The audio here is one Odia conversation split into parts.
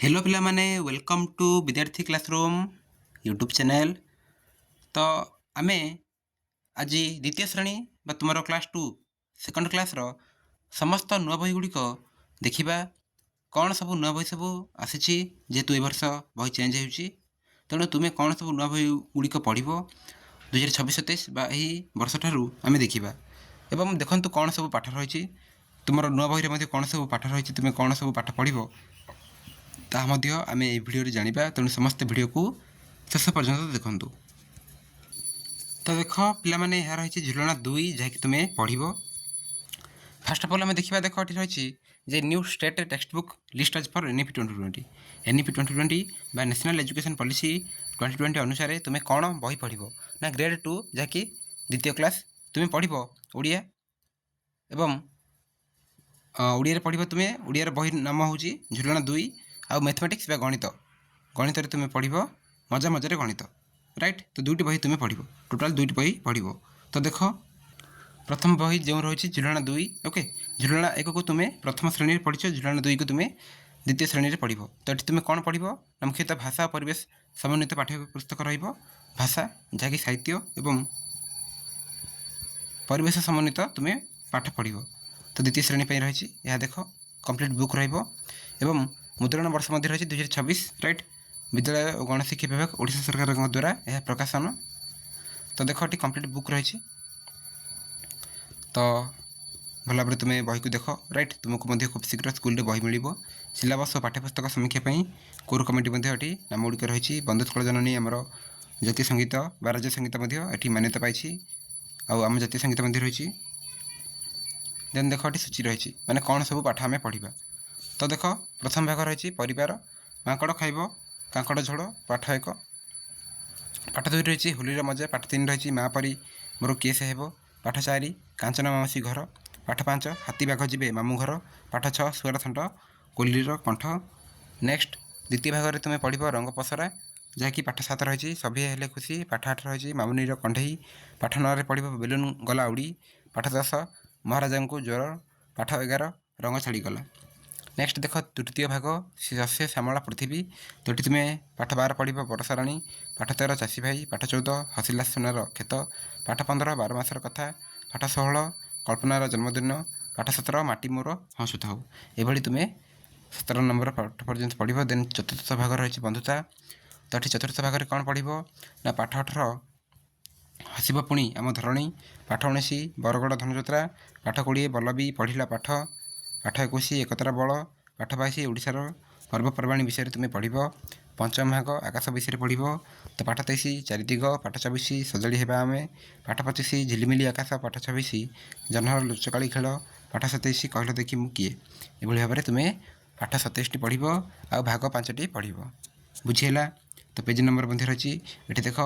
ହ୍ୟାଲୋ ପିଲାମାନେ, welcome to ବିଦ୍ୟାର୍ଥୀ କ୍ଲାସରୁମ୍ ୟୁଟ୍ୟୁବ୍ ଚ୍ୟାନେଲ୍। ତ ଆମେ ଆଜି ଦ୍ୱିତୀୟ ଶ୍ରେଣୀ ବା ତୁମର କ୍ଲାସ୍ ଟୁ ସେକେଣ୍ଡ କ୍ଲାସ୍ର ସମସ୍ତ ନୂଆ ବହି ଗୁଡ଼ିକ ଦେଖିବା। କ'ଣ ସବୁ ନୂଆ ବହି ସବୁ ଆସିଛି, ଯେହେତୁ ଏ ବର୍ଷ ବହି ଚେଞ୍ଜ ହେଉଛି, ତେଣୁ ତୁମେ କ'ଣ ସବୁ ନୂଆ ବହି ଗୁଡ଼ିକ ପଢ଼ିବ 2026-27 ବା ଏହି ବର୍ଷଠାରୁ ଆମେ ଦେଖିବା। ଏବଂ ଦେଖନ୍ତୁ କ'ଣ ସବୁ ପାଠ ରହିଛି ତୁମର ନୂଆ ବହିରେ, ମଧ୍ୟ କ'ଣ ସବୁ ପାଠ ରହିଛି, ତୁମେ କ'ଣ ସବୁ ପାଠ ପଢ଼ିବ ତାହା ମଧ୍ୟ ଆମେ ଏହି ଭିଡ଼ିଓରେ ଜାଣିବା। ତେଣୁ ସମସ୍ତେ ଭିଡ଼ିଓକୁ ଶେଷ ପର୍ଯ୍ୟନ୍ତ ଦେଖନ୍ତୁ। ତ ଦେଖ ପିଲାମାନେ, ଏହା ରହିଛି ଝୁଲଣା 2, ଯାହାକି ତୁମେ ପଢ଼ିବ। ଫାର୍ଷ୍ଟ ଅଫ୍ ଅଲ୍ ଆମେ ଦେଖିବା, ଦେଖ ଏଠି ରହିଛି ଯେ new state text book list as per NEP 2020। NEP 2020 ବା ନ୍ୟାସନାଲ୍ ଏଜୁକେସନ୍ ପଲିସି 2020 ଅନୁସାରେ ତୁମେ କ'ଣ ବହି ପଢ଼ିବ ନା ଗ୍ରେଡ୍ ଟୁ, ଯାହାକି ଦ୍ୱିତୀୟ କ୍ଲାସ୍, ତୁମେ ପଢ଼ିବ ଓଡ଼ିଆ ଏବଂ ଓଡ଼ିଆରେ ପଢ଼ିବ ତୁମେ। ଓଡ଼ିଆର ବହି ନାମ ହେଉଛି ଝୁଲଣା 2। ଆଉ ମ୍ୟାଥମେଟିକ୍ସ ବା ଗଣିତ, ଗଣିତରେ ତୁମେ ପଢ଼ିବ ମଜା ମଜାରେ ଗଣିତ, ରାଇଟ୍? ତ ଦୁଇଟି ବହି ତୁମେ ପଢ଼ିବ, ଟୋଟାଲ୍ ଦୁଇଟି ବହି ପଢ଼ିବ। ତ ଦେଖ, ପ୍ରଥମ ବହି ଯେଉଁ ରହିଛି ଝୁଲଣା 2, ଓକେ। ଝୁଲଣା 1କୁ ତୁମେ ପ୍ରଥମ ଶ୍ରେଣୀରେ ପଢ଼ିଛ, ଝୁଲଣା 2କୁ ତୁମେ ଦ୍ୱିତୀୟ ଶ୍ରେଣୀରେ ପଢ଼ିବ। ତ ଏଠି ତୁମେ କ'ଣ ପଢ଼ିବ ନା ମୁଖ୍ୟତଃ ଭାଷା ଓ ପରିବେଶ ସମନ୍ୱିତ ପାଠ୍ୟ ପୁସ୍ତକ ରହିବ। ଭାଷା, ଯାହାକି ସାହିତ୍ୟ ଏବଂ ପରିବେଶ ସମନ୍ୱିତ ତୁମେ ପାଠ ପଢ଼ିବ। ତ ଦ୍ୱିତୀୟ ଶ୍ରେଣୀ ପାଇଁ ରହିଛି ଏହା। ଦେଖ, କମ୍ପ୍ଲିଟ୍ ବୁକ୍ ରହିବ ଏବଂ ମୁଦ୍ରଣ ବର୍ଷ ମଧ୍ୟ ରହିଛି 2026, ରାଇଟ୍? ବିଦ୍ୟାଳୟ ଓ ଗଣଶିକ୍ଷା ବିଭାଗ, ଓଡ଼ିଶା ସରକାରଙ୍କ ଦ୍ୱାରା ଏହା ପ୍ରକାଶନ। ତ ଦେଖ, ଏଠି କମ୍ପ୍ଲିଟ୍ ବୁକ୍ ରହିଛି। ତ ଭଲ ଭାବରେ ତୁମେ ବହିକୁ ଦେଖ, ରାଇଟ୍? ତୁମକୁ ମଧ୍ୟ ଖୁବ୍ ଶୀଘ୍ର ସ୍କୁଲରେ ବହି ମିଳିବ। ସିଲାବସ୍ ଓ ପାଠ୍ୟପୁସ୍ତକ ସମୀକ୍ଷା ପାଇଁ କୋର୍ କମିଟି ମଧ୍ୟ ଏଠି ନାମ ଗୁଡ଼ିକ ରହିଛି। ବନ୍ଦେ ଉତ୍କଳ ଜନନୀ ଆମର ଜାତୀୟ ସଙ୍ଗୀତ ବା ରାଜ୍ୟ ସଙ୍ଗୀତ ମଧ୍ୟ ଏଠି ମାନ୍ୟତା ପାଇଛି ଆଉ ଆମ ଜାତୀୟ ସଙ୍ଗୀତ ମଧ୍ୟ ରହିଛି। ଦେନ୍ ଦେଖ, ଏଠି ସୂଚୀ ରହିଛି, ମାନେ କ'ଣ ସବୁ ପାଠ ଆମେ ପଢ଼ିବା। ତ ଦେଖ, ପ୍ରଥମ ଭାଗ ରହିଛି ପରିବାର, ମାଙ୍କଡ଼ ଖାଇବ କାଙ୍କଡ଼ ଝୋଳ, ପାଠ 1। ପାଠ 2 ରହିଛି ହୋଲିର ମଜା। ପାଠ 3 ରହିଛି ମା ପରି ମୋର କିଏ ସେ ହେବ। ପାଠ 4 କାଞ୍ଚନ ମାଉସୀ ଘର। ପାଠ 5 ହାତୀ ବାଘ ଯିବେ ମାମୁଁ ଘର। ପାଠ 6 ଶୁଆର ଥଣ୍ଟ କୋଇଲିର କଣ୍ଠ। ନେକ୍ସଟ ଦ୍ୱିତୀୟ ଭାଗରେ ତୁମେ ପଢ଼ିବ ରଙ୍ଗ ପସରା, ଯାହାକି ପାଠ 7 ରହିଛି ସଭିଏ ହେଲେ ଖୁସି। ପାଠ 8 ରହିଛି ମାମୁନିର କଣ୍ଢେଇ। ପାଠ 9ରେ ପଢ଼ିବ ବେଲୁନ ଗଲା ଉଡ଼ି। ପାଠ 10 ମହାରାଜାଙ୍କୁ ଜ୍ୱର। ପାଠ 11 ରଙ୍ଗ ଛାଡ଼ିଗଲା। ନେକ୍ସଟ ଦେଖ, ତୃତୀୟ ଭାଗ ଶସ୍ୟ ଶ୍ୟାମଳା ପୃଥିବୀ। ତ ଏଠି ତୁମେ ପାଠ 12 ପଢ଼ିବ ବର୍ଷାରାଣୀ। ପାଠ 13 ଚାଷୀ ଭାଇ। ପାଠ 14 ହସିଲା ସୁନାର କ୍ଷେତ। ପାଠ 15 ବାର ମାସର କଥା। ପାଠ 16 କଳ୍ପନାର ଜନ୍ମଦିନ। ପାଠ 17 ମାଟି ମୋର ହସୁଥାଉ। ଏଭଳି ତୁମେ 17 ନମ୍ବର ପାଠ ପର୍ଯ୍ୟନ୍ତ ପଢ଼ିବ। ଦେନ୍ ଚତୁର୍ଥ ଭାଗ ରହିଛି ବନ୍ଧୁତା। ତ ଏଠି ଚତୁର୍ଥ ଭାଗରେ କ'ଣ ପଢ଼ିବ ନା ପାଠ 18 ହସିବ ପୁଣି ଆମ ଧରଣୀ। ପାଠ 19 ବରଗଡ଼ ଧନୁଯାତ୍ରା। ପାଠ 20 ବଲ୍ଲଭୀ ପଢ଼ିଲା ପାଠ। ପାଠ 21 ଏକତାର ବଳ। ପାଠ 22 ଓଡ଼ିଶାର ପର୍ବପର୍ବାଣୀ ବିଷୟରେ ତୁମେ ପଢ଼ିବ। ପଞ୍ଚମ ଭାଗ ଆକାଶ ବିଷୟରେ ପଢ଼ିବ। ତ ପାଠ 23 ଚାରି ଦିଗ। ପାଠ 24 ସଜାଡ଼ି ହେବା ଆମେ। ପାଠ 25 ଝିଲିମିଲି ଆକାଶ। ପାଠ 26 ଜହ୍ନର ଲୁଚକାଳି ଖେଳ। ପାଠ 27 କହିଲ ଦେଖି ମୁଁ କିଏ। ଏଭଳି ଭାବରେ ତୁମେ ପାଠ 27ଟି ପଢ଼ିବ ଆଉ ଭାଗ 5ଟି ପଢ଼ିବ। ବୁଝିହେଲା? ତ ପେଜ୍ ନମ୍ବର ମଧ୍ୟ ରହିଛି ଏଠି। ଦେଖ,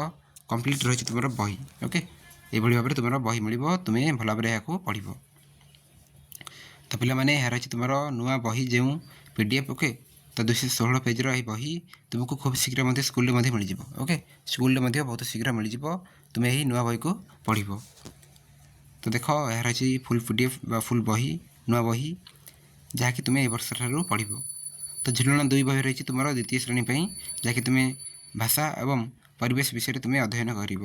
କମ୍ପ୍ଲିଟ୍ ରହିଛି ତୁମର ବହି, ଓକେ। ଏଇଭଳି ଭାବରେ ତୁମର ବହି ମିଳିବ, ତୁମେ ଭଲ ଭାବରେ ଏହାକୁ ପଢ଼ିବ। ତ ପିଲାମାନେ, ଏହା ରହିଛି ତୁମର ନୂଆ ବହି ଯେଉଁ ପିଡିଏଫ୍, ଓକେ। ତ 216 ପେଜ୍ର ଏହି ବହି ତୁମକୁ ଖୁବ୍ ଶୀଘ୍ର ମଧ୍ୟ ସ୍କୁଲରେ ମଧ୍ୟ ମିଳିଯିବ, ଓକେ। ସ୍କୁଲରେ ମଧ୍ୟ ବହୁତ ଶୀଘ୍ର ମିଳିଯିବ, ତୁମେ ଏହି ନୂଆ ବହିକୁ ପଢ଼ିବ। ତ ଦେଖ, ଏହା ରହିଛି ଫୁଲ୍ ପିଡିଏଫ୍ ବା ଫୁଲ୍ ବହି, ନୂଆ ବହି, ଯାହାକି ତୁମେ ଏ ବର୍ଷ ଠାରୁ ପଢ଼ିବ। ତ ଝୁଲଣା 2 ବହି ରହିଛି ତୁମର ଦ୍ୱିତୀୟ ଶ୍ରେଣୀ ପାଇଁ, ଯାହାକି ତୁମେ ଭାଷା ଏବଂ ପରିବେଶ ବିଷୟରେ ତୁମେ ଅଧ୍ୟୟନ କରିବ।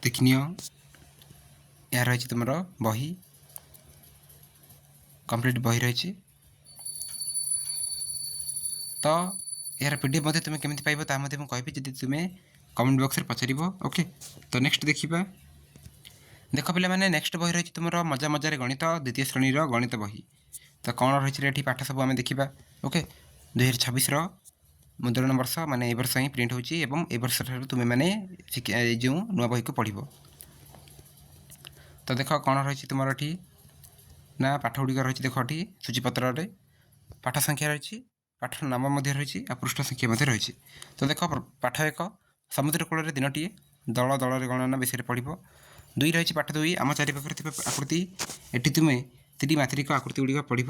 ଦେଖିନିଅ, ଏହା ରହିଛି ତୁମର ବହି, କମ୍ପ୍ଲିଟ୍ ବହି ରହିଛି। ତ ଏହାର ପିଡିଏଫ୍ ମଧ୍ୟ ତୁମେ କେମିତି ପାଇବ ତାହା ମଧ୍ୟ ମୁଁ କହିବି, ଯଦି ତୁମେ କମେଣ୍ଟ ବକ୍ସରେ ପଚାରିବ, ଓକେ। ତ ନେକ୍ସଟ ଦେଖିବା। ଦେଖ ପିଲାମାନେ, ନେକ୍ସଟ ବହି ରହିଛି ତୁମର ମଜା ମଜାରେ ଗଣିତ, ଦ୍ୱିତୀୟ ଶ୍ରେଣୀର ଗଣିତ ବହି। ତ କ'ଣ ରହିଛି ଏଠି ପାଠ ସବୁ ଆମେ ଦେଖିବା, ଓକେ। 2026ର ମୁଦ୍ରଣ ବର୍ଷ, ମାନେ ଏ ବର୍ଷ ହିଁ ପ୍ରିଣ୍ଟ ହେଉଛି ଏବଂ ଏ ବର୍ଷ ଠାରୁ ତୁମେମାନେ ଏଇ ଯେଉଁ ନୂଆ ବହିକୁ ପଢ଼ିବ। ତ ଦେଖ, କ'ଣ ରହିଛି ତୁମର ଏଠି ନା ପାଠ ଗୁଡ଼ିକ ରହିଛି। ଦେଖ, ଏଠି ସୂଚୀପତ୍ରରେ ପାଠ ସଂଖ୍ୟା ରହିଛି, ପାଠର ନାମ ମଧ୍ୟ ରହିଛି ଆଉ ପୃଷ୍ଠ ସଂଖ୍ୟା ମଧ୍ୟ ରହିଛି। ତ ଦେଖ, ପାଠ 1 ସମୁଦ୍ର କୂଳରେ ଦିନଟିଏ, ଦଳ ଦଳରେ ଗଣନା ବିଷୟରେ ପଢ଼ିବ। 2 ରହିଛି ପାଠ 2 ଆମ ଚାରିପାଖରେ ଥିବା ଆକୃତି। ଏଠି ତୁମେ ତ୍ରିମାତ୍ରିକ ଆକୃତି ଗୁଡ଼ିକ ପଢ଼ିବ।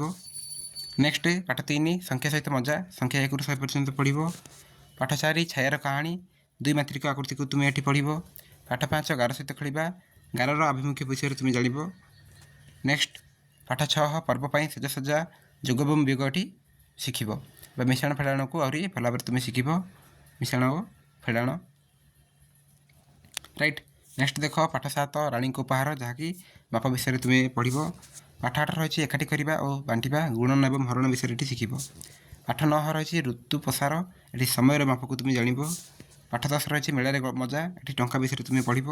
ନେକ୍ସଟ ପାଠ 3 ସଂଖ୍ୟା ସହିତ ମଜା, ସଂଖ୍ୟା 1ରୁ 100 ପର୍ଯ୍ୟନ୍ତ ପଢ଼ିବ। ପାଠ 4 ଛାୟାର କାହାଣୀ, ଦୁଇ ମାତ୍ରିକ ଆକୃତିକୁ ତୁମେ ଏଠି ପଢ଼ିବ। ପାଠ 5 ଗାର ସହିତ ଖେଳିବା, ଗାରର ଆଭିମୁଖ୍ୟ ବିଷୟରେ ତୁମେ ଜାଣିବ। ନେକ୍ସଟ ପାଠ 6 ପର୍ବ ପାଇଁ ସାଜସଜ୍ଜା, ଯୋଗ ଏବଂ ବିୟୋଗ ଏଠି ଶିଖିବ ବା ମିଶାଣ ଫେଡ଼ାଣକୁ ଆହୁରି ଭଲ ଭାବରେ ତୁମେ ଶିଖିବ, ମିଶାଣ ଓ ଫେଡ଼ାଣ, ରାଇଟ୍। ନେକ୍ସଟ ଦେଖ ପାଠ 7, ରାଣୀଙ୍କ ଉପହାର, ଯାହାକି ମାପ ବିଷୟରେ ତୁମେ ପଢ଼ିବ। ପାଠ 8 ରହିଛି ଏକାଠି କରିବା ଓ ବାଣ୍ଟିବା, ଗୁଣନ ଏବଂ ହରଣ ବିଷୟରେ ଏଠି ଶିଖିବ। ପାଠ 9 ରହିଛି ଋତୁ ପ୍ରସାର, ଏଠି ସମୟର ମାପକୁ ତୁମେ ଜାଣିବ। ପାଠ 10 ରହିଛି ମେଳାରେ ମଜା, ଏଠି ଟଙ୍କା ବିଷୟରେ ତୁମେ ପଢ଼ିବ।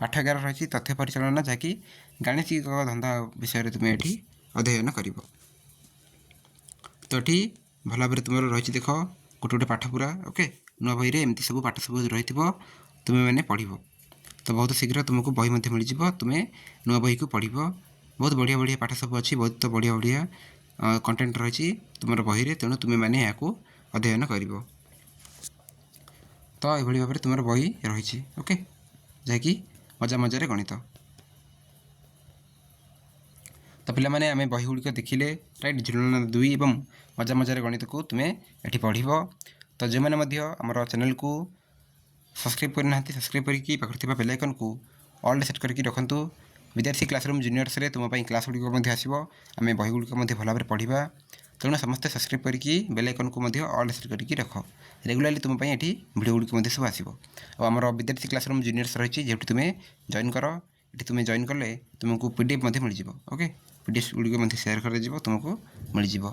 ପାଠ 11 ରହିଛି ତଥ୍ୟ ପରିଚାଳନା, ଯାହାକି ଗାଣିତିକ ଧନ୍ଦା ବିଷୟରେ ତୁମେ ଏଠି ଅଧ୍ୟୟନ କରିବ। ତ ଏଠି ଭଲ ଭାବରେ ତୁମର ରହିଛି ଦେଖ ଗୋଟେ ଗୋଟେ ପାଠ ପୁରା, ଓକେ। ନୂଆ ବହିରେ ଏମିତି ସବୁ ପାଠ ସବୁ ରହିଥିବ, ତୁମେମାନେ ପଢ଼ିବ। ତ ବହୁତ ଶୀଘ୍ର ତୁମକୁ ବହି ମଧ୍ୟ ମିଳିଯିବ, ତୁମେ ନୂଆ ବହିକୁ ପଢ଼ିବ। ବହୁତ ବଢ଼ିଆ ବଢ଼ିଆ ପାଠ ସବୁ ଅଛି, ବହୁତ ବଢ଼ିଆ ବଢ଼ିଆ କଣ୍ଟେଣ୍ଟ ରହିଛି ତୁମର ବହିରେ, ତେଣୁ ତୁମେମାନେ ଏହାକୁ ଅଧ୍ୟୟନ କରିବ। ତ ଏଭଳି ଭାବରେ ତୁମର ବହି ରହିଛି, ଓକେ, ଯାହାକି ମଜା ମଜାରେ ଗଣିତ। ତ ପିଲାମାନେ ଆମେ ବହି ଗୁଡ଼ିକ ଦେଖିଲେ, ରାଇଟ୍। ଝୁଲଣା 2 ଏବଂ ମଜା ମଜାରେ ଗଣିତକୁ ତୁମେ ଏଠି ପଢ଼ିବ। ତ ଯେଉଁମାନେ ମଧ୍ୟ ଆମର ଚ୍ୟାନେଲକୁ ସବସ୍କ୍ରାଇବ୍ କରିନାହାନ୍ତି, ସବସ୍କ୍ରାଇବ୍ କରିକି ପାଖରେ ଥିବା ବେଲ୍ ଆଇକନ୍କୁ ଅଲ୍ ସେଟ୍ କରିକି ରଖନ୍ତୁ। ବିଦ୍ୟାର୍ଥୀ କ୍ଲାସରୁମ୍ ଜୁନିୟର୍ସରେ ତୁମ ପାଇଁ କ୍ଲାସ୍ ଗୁଡ଼ିକ ମଧ୍ୟ ଆସିବ, ଆମେ ବହି ଗୁଡ଼ିକ ମଧ୍ୟ ଭଲ ଭାବରେ ପଢ଼ିବା। ତେଣୁ ସମସ୍ତେ ସବସ୍କ୍ରାଇବ୍ କରିକି ବେଲ୍ ଆଇକନ୍କୁ ମଧ୍ୟ ଅଲ୍ ସେଟ୍ କରିକି ରଖ। ରେଗୁଲାରଲି ତୁମ ପାଇଁ ଏଠି ଭିଡ଼ିଓ ଗୁଡ଼ିକ ମଧ୍ୟ ସବୁ ଆସିବ। ଆଉ ଆମର ବିଦ୍ୟାର୍ଥୀ କ୍ଲାସରୁମ୍ ଜୁନିୟର୍ସ ରହିଛି, ଯେଉଁଠି ତୁମେ ଜଏନ୍ କର। ଏଠି ତୁମେ ଜଏନ୍ କଲେ ତୁମକୁ ପି ଡି ଏଫ୍ ମଧ୍ୟ ମିଳିଯିବ, ଓକେ। ପି ଡି ଏଫ୍ ଗୁଡ଼ିକ ମଧ୍ୟ ସେୟାର କରାଯିବ, ତୁମକୁ ମିଳିଯିବ।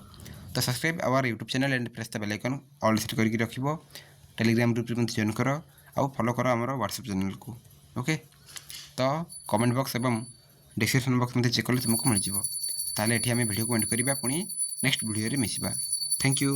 ତ subscribe our YouTube channel and press the bell icon all set କରିକି ରଖିବ। ଟେଲିଗ୍ରାମ ଗ୍ରୁପ୍ରେ ମଧ୍ୟ ଜଏନ୍ କର ଆଉ ଫଲୋ କର ଆମର ହ୍ୱାଟ୍ସଆପ୍ ଚ୍ୟାନେଲ୍କୁ, ଓକେ। ତ କମେଣ୍ଟ ବକ୍ସ ଏବଂ ଡିସ୍କ୍ରିପ୍ସନ୍ ବକ୍ସ ମଧ୍ୟ ଚେକ୍ କଲେ ତୁମକୁ ମିଳିଯିବ। ତାହେଲେ ଏଠି ଆମେ ଭିଡ଼ିଓକୁ ଏଣ୍ଡ କରିବା, ପୁଣି ନେକ୍ସଟ ଭିଡ଼ିଓରେ ମିଶିବା। Thank you.